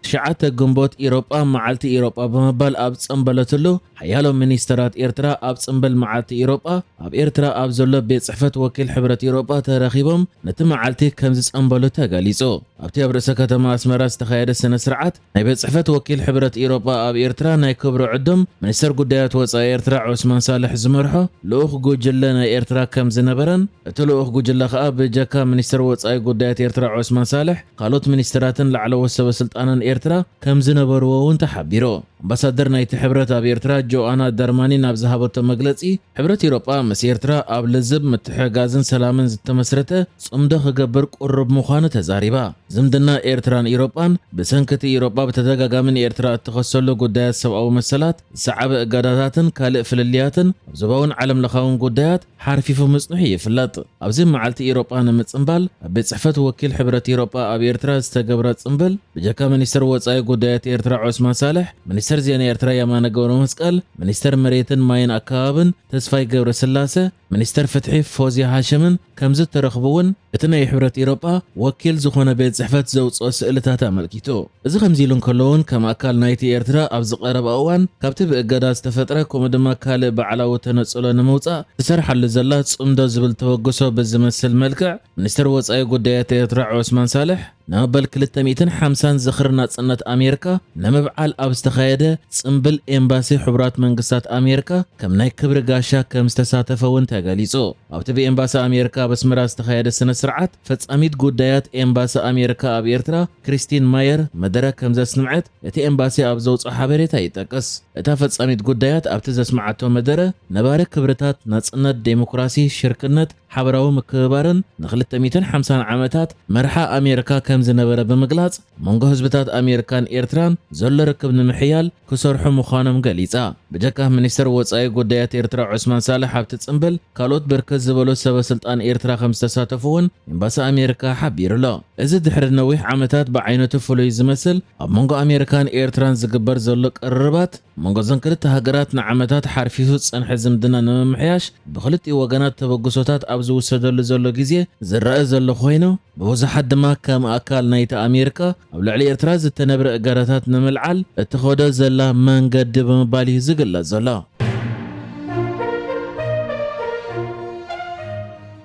ትሽዓተ ግንቦት ኢሮጳ፣ መዓልቲ ኢሮጳ ብምባል ኣብ ዝጸንበለትሉ፣ ሓያሎ ሚኒስተራት ኤርትራ ኣብ ጽንብል መዓልቲ ኢሮጳ ኣብ ኤርትራ ኣብ ዘሎ ቤት ጽሕፈት ወኪል ሕብረት ኢሮጳ ተረኺቦም ነቲ መዓልቲ ከም ዝጸንበሉ ተገሊጹ። ኣብቲ ኣብ ርእሰ ከተማ ኣስመራ ዝተኻየደ ስነ ስርዓት፣ ናይ ቤት ጽሕፈት ወኪል ሕብረት ኢሮጳ ኣብ ኤርትራ ናይ ክብሪ ዕዱም፣ ሚኒስተር ጉዳያት ወጻኢ ኤርትራ ዑስማን ሳልሕ ዝመርሖ ልኡኽ ጉጅለ ናይ ኤርትራ ከም ዝነበረን፣ እቲ ልኡኽ ጉጅለ ከኣ ብጀካ ሚኒስተር ወጻኢ ጉዳያት ኤርትራ ዑስማን ሳልሕ፣ ካልኦት ሚኒስተራትን ላዕለዎት ሰበ ስልጣንን ኤርትራ ከም ዝነበርዎ እውን ተሓቢሩ። ኣምባሳደር ናይቲ ሕብረት ኣብ ኤርትራ ጆኣና ደርማኒን ኣብ ዝሃበቶ መግለጺ፣ ሕብረት ኢሮጳ ምስ ኤርትራ ኣብ ልዝብ ምትሕግጋዝን ሰላምን ዝተመስረተ ጽምዶ ክገብር ቅሩብ ምዃኑ ተዛሪባ። ዝምድና ኤርትራን ኢሮጳን፣ ብሰንኪ እቲ ኢሮጳ ብተደጋጋሚ ንኤርትራ እትኸሰሉ ጉዳያት ሰብኣዊ መሰላት፣ ዝሰዓበ እገዳታትን ካልእ ፍልልያትን፣ ኣብ ዞባውን ዓለም ለኻውን ጉዳያት ሓርፊፉ ምጽንሑ ይፍለጥ። ኣብዚ መዓልቲ ኢሮጳ ንምጽንባል፣ ኣብ ቤት ጽሕፈት ወኪል ሕብረት ኢሮጳ ኣብ ኤርትራ ዝተገብረ ጽምብል፣ ብጀካ ሚኒስተር ወጻኢ ጉዳያት ኤርትራ ዑስማን ሳልሕ፣ ሚኒስተር ዜና ኤርትራ የማነ ገብረ መስቀል፣ ሚኒስተር መሬትን ማይን ኣከባብን ተስፋይ ገብረ ስላሰ፣ ሚኒስተር ፍትሒ ፎዝያ ሃሽምን ከም ዝተረኽቡ እውን እቲ ናይ ሕብረት ኢሮጳ ወኪል ዝኾነ ቤት ጽሕፈት ዘውጽኦ ስእልታት ኣመልኪቱ። እዚ ከምዚ ኢሉ እንከሎ እውን፣ ከም ኣካል ናይቲ ኤርትራ ኣብዚ ቀረባ እዋን ካብቲ ብእገዳ ዝተፈጥረ፣ ከምኡ ድማ ካልእ ባዕላዊ ተነጽሎ ንምውጻእ ትሰርሓሉ ዘላ ጽምዶ ዝብል ተበግሶ ብዝመስል መልክዕ፣ ሚኒስተር ወጻኢ ጉዳያት ኤርትራ ዑስማን ሳልሕ፣ ንመበል ክልተ ሚእትን ሓምሳን ዝኽሪ ናጽነት ኣሜሪካ ንምብዓል ኣብ ዝተኻየደ ጽምብል፣ ኤምባሲ ሕቡራት መንግስታት ኣሜሪካ ከም ናይ ክብሪ ጋሻ ከም ዝተሳተፈ እውን ተገሊጹ። ኣብቲ ብኤምባሲ ኣሜሪካ ኣብ ኣስመራ ዝተኻየደ ስነ ስርዓት፣ ፈጻሚት ጉዳያት ኤምባሲ ኣሜሪካ ኣብ ኤርትራ ክሪስቲን ማየር መደረ ከም ዘስምዐት እቲ ኤምባሲ ኣብ ዘውጽኦ ሓበሬታ ይጠቅስ። እታ ፈጻሚት ጉዳያት ኣብቲ ዘስምዓቶ መደረ፣ ነባሪ ክብርታት ናጽነት፣ ዴሞክራሲ፣ ሽርክነት፣ ሓበራዊ ምክብባርን ንክልተ ሚእትን ሓምሳን ዓመታት መርሓ ኣሜሪካ ከም ዝነበረ ብምግላጽ፣ መንጎ ህዝብታት ኣሜሪካን ኤርትራን ዘሎ ርክብ ንምሕያል ክሰርሑ ምዃኖም ገሊጻ። ብጀካ ሚኒስተር ወጻኢ ጉዳያት ኤርትራ ዑስማን ሳልሕ፣ ኣብቲ ጽምብል ካልኦት ብርክት ዝበሉ ሰበ ስልጣን ኤርትራ ከም ዝተሳተፉ እውን ኤምባሲ ኣሜሪካ ሓቢሩ ኣሎ። እዚ ድሕሪ ነዊሕ ዓመታት ብዓይነቱ ፍሉይ ዝመስል ኣብ መንጎ ኣሜሪካን ኤርትራን ዝግበር ዘሎ ቅርርባት፣ መንጎ እዘን ክልተ ሃገራት ንዓመታት ሓርፊፉ ዝጸንሐ ዝምድና ንምምሕያሽ ብኽልቲኡ ወገናት ተበግሶታት ኣብ ዝውሰደሉ ዘሎ ግዜ ዝረአ ዘሎ ኮይኑ፣ ብብዙሓት ድማ ከም ኣካል ናይቲ ኣሜሪካ ኣብ ልዕሊ ኤርትራ ዝተነብረ እገዳታት ንምልዓል እትኸዶ ዘላ መንገዲ ብምባል እዩ ዝግለጽ ዘሎ።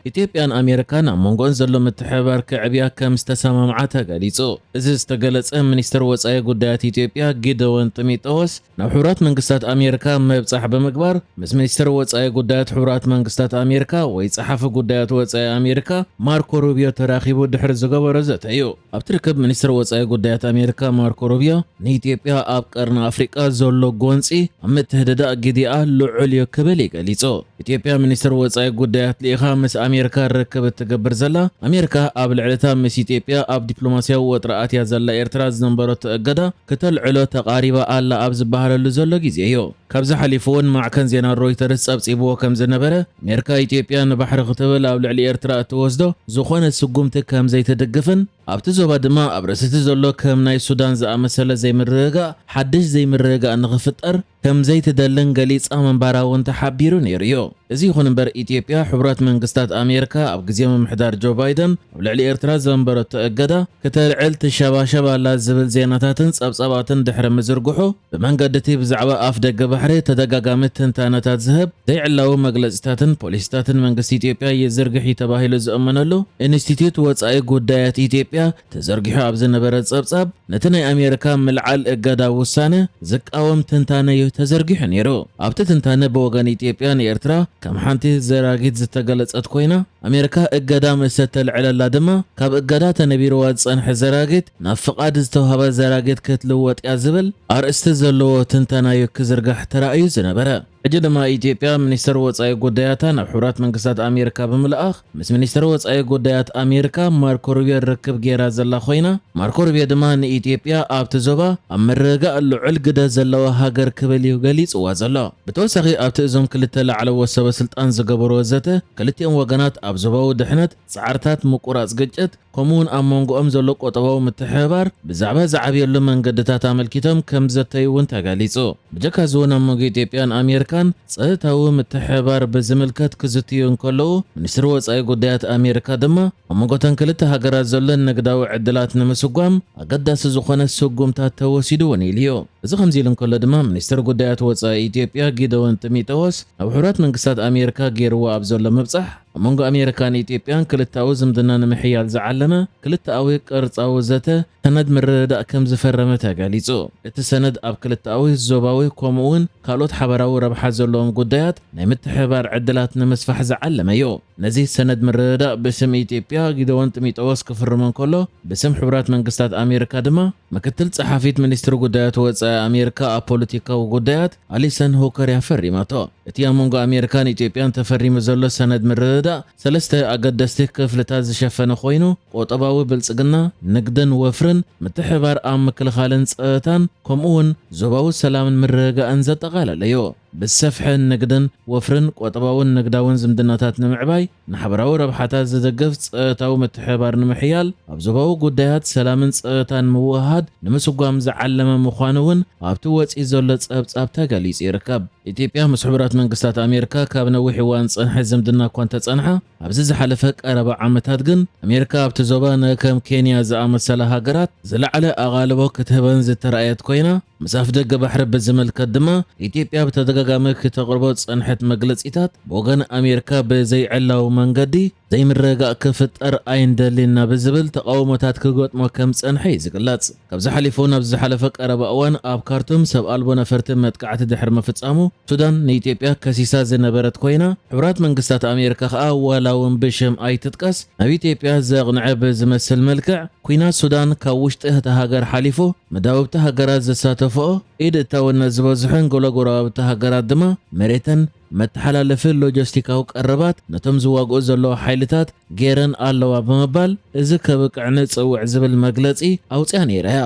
ኢትዮጵያን ኣሜሪካን ኣብ መንጎን ዘሎ ምትሕብባር ክዕብያ ከም ዝተሰማምዓ ተገሊጹ። እዚ ዝተገለጸ፣ ሚኒስተር ወጻኢ ጉዳያት ኢትዮጵያ ጊደዎን ጢሞቴዎስ ናብ ሕቡራት መንግስታት ኣሜሪካ ምብጻሕ ብምግባር፣ ምስ ሚኒስተር ወጻኢ ጉዳያት ሕቡራት መንግስታት ኣሜሪካ ወይ ጸሓፊ ጉዳያት ወጻኢ ኣሜሪካ ማርኮ ሩቢዮ ተራኺቡ ድሕሪ ዝገበሮ ዘተ እዩ። ኣብቲ ርክብ፣ ሚኒስተር ወጻኢ ጉዳያት ኣሜሪካ ማርኮ ሩቢዮ፣ ንኢትዮጵያ ኣብ ቀርኒ ኣፍሪቃ ዘሎ ጎንጺ ኣብ ምትህድዳእ ግዲኣ ልዑል እዩ ክብል እዩ ገሊጹ። ኢትዮጵያ፣ ሚኒስተር ወጻኢ ጉዳያት ልኢኻ ምስ ኣሜሪካ ርክብ እትገብር ዘላ፣ ኣሜሪካ ኣብ ልዕሊ እታ ምስ ኢትዮጵያ ኣብ ዲፕሎማስያዊ ወጥሪ ኣትያ ዘላ ኤርትራ ዝነበረቶ እገዳ ክተልዕሎ ተቓሪባ ኣላ ኣብ ዝበሃለሉ ዘሎ ግዜ እዩ። ካብዚ ሓሊፉ እውን፣ ማዕከን ዜና ሮይተርስ ጸብጺብዎ ከም ዝነበረ፣ ኣሜሪካ፣ ኢትዮጵያ ንባሕሪ ክትብል ኣብ ልዕሊ ኤርትራ እትወስዶ ዝኾነ ስጉምቲ ከም ዘይትድግፍን፣ ኣብቲ ዞባ ድማ ኣብ ርእሲ እቲ ዘሎ ከም ናይ ሱዳን ዝኣመሰለ ዘይምርግጋእ፣ ሓድሽ ዘይምርግጋእ ንኽፍጠር ከም ዘይትደልን ገሊጻ ምንባራ እውን ተሓቢሩ ነይሩ እዩ። እዚ ይኹን እምበር፣ ኢትዮጵያ፣ ሕቡራት መንግስታት ኣሜሪካ ኣብ ግዜ ምምሕዳር ጆ ባይደን ኣብ ልዕሊ ኤርትራ ዘንበረቶ እገዳ ክተልዕል ትሸባሸብ ኣላ ዝብል ዜናታትን ጸብጻባትን ድሕሪ ምዝርግሑ፣ ብመንገዲ እቲ ብዛዕባ ኣፍ ደገ ባሕሪ ተደጋጋሚ ትንታነታት ዝህብ፣ ዘይዕላዊ መግለጺታትን ፖሊሲታትን መንግስቲ ኢትዮጵያ ይዝርግሕ እዩ ተባሂሉ ዝእመነሉ ኢንስቲትዩት ወጻኢ ጉዳያት ኢትዮጵያ ተዘርጊሑ ኣብ ዝነበረ ጸብጻብ፣ ነቲ ናይ ኣሜሪካ ምልዓል እገዳ ውሳነ ዝቃወም ትንታነ እዩ ተዘርጊሑ ነይሩ። ኣብቲ ትንታነ፣ ብወገን ኢትዮጵያ ንኤርትራ ከም ሓንቲ ዘራጊት ዝተገለጸት ኮይና፣ ኣሜሪካ እገዳ ምስ እተልዕለላ ድማ፣ ካብ እገዳ ተነቢርዋ ዝጸንሐ ዘራጊት ናብ ፍቓድ ዝተዋህበ ዘራጊት ክትልወጥ እያ ዝብል ኣርእስቲ ዘለዎ ትንተና እዩ ክዝርጋሕ ተራእዩ ዝነበረ። ሕጂ ድማ፣ ኢትዮጵያ፣ ሚኒስተር ወጻኢ ጉዳያታ ናብ ሕቡራት መንግስታት ኣሜሪካ ብምልኣኽ፣ ምስ ሚኒስተር ወጻኢ ጉዳያት ኣሜሪካ ማርኮ ሩቢዮ ርክብ ገይራ ዘላ ኮይና፣ ማርኮ ሩቢዮ ድማ ንኢትዮጵያ ኣብቲ ዞባ ኣብ ምርግጋእ ልዑል ግደ ዘለዋ ሃገር ክብል እዩ ገሊጽዋ ዘሎ። ብተወሳኺ፣ ኣብቲ እዞም ክልተ ላዕለዎት ሰበ ስልጣን ዝገበርዎ ዘተ፣ ክልቲኦም ወገናት ኣብ ዞባዊ ድሕነት ጻዕርታት ምቁራጽ ግጭት፣ ከምኡ እውን ኣብ መንጎኦም ዘሎ ቆጠባዊ ምትሕብባር ብዛዕባ ዝዓብየሉ መንገድታት ኣመልኪቶም ከም ዘተዩ እውን ተገሊጹ። ብጀካ እዚ እውን ኣብ መንጎ ኢትዮጵያን ኣሜሪካን ጸጥታዊ ምትሕብባር ብዝምልከት ክዝትዩ እንከለዉ፣ ሚኒስትሪ ወጻኢ ጉዳያት ኣሜሪካ ድማ ኣብ መንጎ እተን ክልተ ሃገራት ዘሎ ንግዳዊ ዕድላት ንምስጓም ኣገዳሲ ዝኾነ ስጉምታት ተወሲዱ እውን ኢሉ እዩ። እዚ ከምዚ ኢሉ እንከሎ ድማ፣ ሚኒስትር ጉዳያት ወጻኢ ኢትዮጵያ ጊደዎን ጢሞቴዎስ ኣብ ሕቡራት መንግስታት ኣሜሪካ ገይርዎ ኣብ ዘሎ ምብጻሕ፣ ኣብ መንጎ ኣሜሪካን ኢትዮጵያን ክልተኣዊ ዝምድና ንምሕያል ዝዓለመ ክልተኣዊ ቅርጻዊ ዘተ ሰነድ ምርድዳእ ከም ዝፈረመ ተገሊጹ። እቲ ሰነድ ኣብ ክልተኣዊ፣ ዞባዊ፣ ከምኡ እውን ካልኦት ሓበራዊ ረብሓ ዘለዎም ጉዳያት ናይ ምትሕብባር ዕድላት ንምስፋሕ ዝዓለመ እዩ። ነዚ ሰነድ ምርድዳእ ብስም ኢትዮጵያ ጊደዎን ጢሞቴዎስ ክፍርም እንከሎ፣ ብስም ሕቡራት መንግስታት ኣሜሪካ ድማ ምክትል ጸሓፊት ሚኒስትሪ ጉዳያት ወጻኢ ኣሜሪካ ኣብ ፖለቲካዊ ጉዳያት ኣሊሰን ሁከር እያ ፈሪማቶ። እቲ ኣብ መንጎ ኣሜሪካን ኢትዮጵያን ተፈሪሙ ዘሎ ሰነድ ምርድዳእ ሰለስተ ኣገደስቲ ክፍልታት ዝሸፈነ ኮይኑ፣ ቆጠባዊ ብልጽግና፣ ንግድን ወፍርን፣ ምትሕብባር ኣብ ምክልኻልን ጸጥታን፣ ከምኡ እውን ዞባዊ ሰላምን ምርግጋእን ዘጠቓለለ እዩ። ብዝሰፍሐ ንግድን ወፍርን ቆጠባውን ንግዳውን ዝምድናታት ንምዕባይ፣ ንሓበራዊ ረብሓታት ዝድግፍ ጸጥታዊ ምትሕብባር ንምሕያል፣ ኣብ ዞባዊ ጉዳያት ሰላምን ጸጥታን ምውህሃድ ንምስጓም ዝዓለመ ምዃኑ እውን ኣብቲ ወጺኡ ዘሎ ጸብጻብ ተገሊጹ ይርከብ። ኢትዮጵያ ምስ ሕቡራት መንግስታት ኣሜሪካ ካብ ነዊሕ እዋን ዝጸንሐ ዝምድና እኳ እንተጸንሓ፣ ኣብዚ ዝሓለፈ ቀረባ ዓመታት ግን ኣሜሪካ ኣብቲ ዞባ ንከም ኬንያ ዝኣመሰላ ሃገራት ዝለዓለ ኣቓልቦ ክትህበን ዝተራእየት ኮይና፣ ምስ ኣፍደገ ባሕሪ ብዝምልከት ድማ ኢትዮጵያ ብተደጋጋሚ ክተቕርቦ ዝጸንሐት መግለጺታት ብወገን ኣሜሪካ ብዘይዕላዊ መንገዲ ዘይምርግጋእ ክፍጠር ኣይንደልን ኢና ብዝብል ተቓውሞታት ክገጥሞ ከም ዝጸንሐ እዩ ዝግለጽ። ካብዚ ሓሊፉ እውን ኣብዚ ዝሓለፈ ቀረባ እዋን ኣብ ካርቱም ሰብ ኣልቦ ነፈርቲ መጥቃዕቲ ድሕሪ ምፍጻሙ ሱዳን ንኢትዮጵያ ከሲሳ ዝነበረት ኮይና፣ ሕቡራት መንግስታት ኣሜሪካ ከኣ ዋላ እውን ብሽም ኣይትጥቀስ ናብ ኢትዮጵያ ዘቕንዐ ብዝመስል መልክዕ ኲናት ሱዳን ካብ ውሽጢ እታ ሃገር ሓሊፉ መዳውብቲ ሃገራት ዘሳተፈኦ ኢድ እታውነት ዝበዝሖን ገለ ጎረባብቲ ሃገራት ድማ መሬተን መተሓላለፊ ሎጂስቲካዊ ቀረባት ነቶም ዝዋግኡ ዘለዉ ሓይልታት ገይረን ኣለዋ ብምባል እዚ ከብቅዕ ንጽውዕ ዝብል መግለጺ ኣውጽያ ነይራ እያ።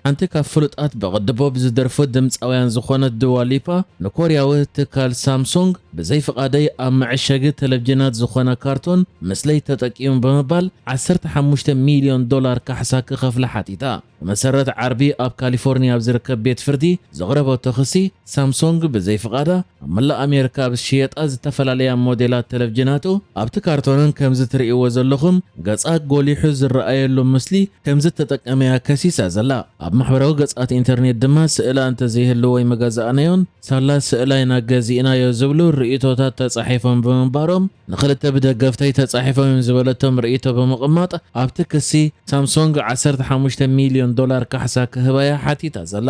ሓንቲ ካብ ፍሉጣት ብቕዲ ፖፕ ዝደርፉ ድምፃውያን ዝኾነት ዱዋ ሊፓ ንኮርያዊ ትካል ሳምሶንግ ብዘይፍቓደይ ኣብ መዐሸጊ ቴሌቪዥናት ዝኾነ ካርቶን ምስለይ ተጠቂሙ ብምባል ዓሰርተ ሓሙሽተ ሚልዮን ዶላር ካሕሳ ክኸፍላ ሓቲታ። ብመሰረት ዓርቢ ኣብ ካሊፎርኒያ ኣብ ዝርከብ ቤት ፍርዲ ዘቕረበቶ ክሲ፣ ሳምሶንግ ብዘይፍቓዳ ኣብ መላእ ኣሜሪካ ኣብ ዝሽየጣ ዝተፈላለያ ሞዴላት ቴሌቪዥናቱ ኣብቲ ካርቶንን ከምዚ ትርእይዎ ዘለኹም ገጻ ጎሊሑ ዝረኣየሉ ምስሊ ከም ዝተጠቀመያ ከሲሳ ዘላ። ኣብ ማሕበራዊ ገጻት ኢንተርኔት ድማ ስእላ እንተዘይህሉ ወይ መገዛእናዮን ሳላ ስእላ ኢና ገዚእናዮ ዝብሉ ርእይቶታት ተጻሒፎም ብምንባሮም ንኽልተ ብደገፍተይ ተጻሒፎም እዮም ዝበለቶም ርእይቶ ብምቕማጥ ኣብቲ ክሲ ሳምሶንግ ዓሰርተ ሓሙሽተ ሚልዮን ዶላር ካሕሳ ክህባያ ሓቲታ ዘላ።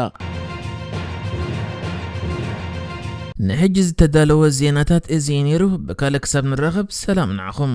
ንሕጂ ዝተዳለወ ዜናታት እዚ እዩ ነይሩ። ብካልእ ክሳብ ንራኸብ ሰላም ንዓኹም።